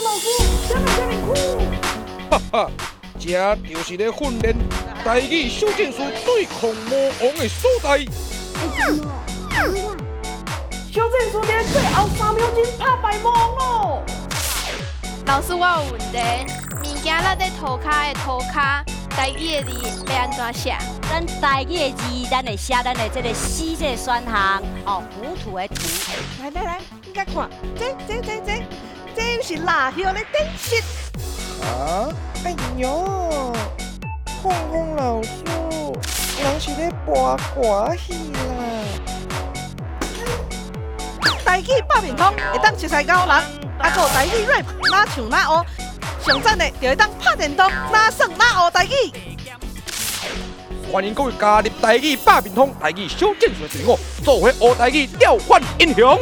老師，這嘛遮爾酷？哈哈，這就是咧訓練台語小戰士對抗魔王的所在。小戰士佇最後3秒鐘拍敗魔王咯！老師，我有問題，物件落佇塗跤的塗跤，台語的字欲按怎寫？咱台語的字，咱會寫咱的這个 C 這个選項，哦，糊塗的塗。來來來，你共看，這這這這，這是蠟葉的燈飾。啊！哎喲，鳳鳳老師，人是咧播歌戲啦。台語百面通會當熟似咬人，啊，閣有台語 rap，哪唱哪學，上讚的就會當拍電動，哪耍哪學台語。歡迎各位加入台語百面通台語小戰士的隊伍，做伙學台語調換英雄。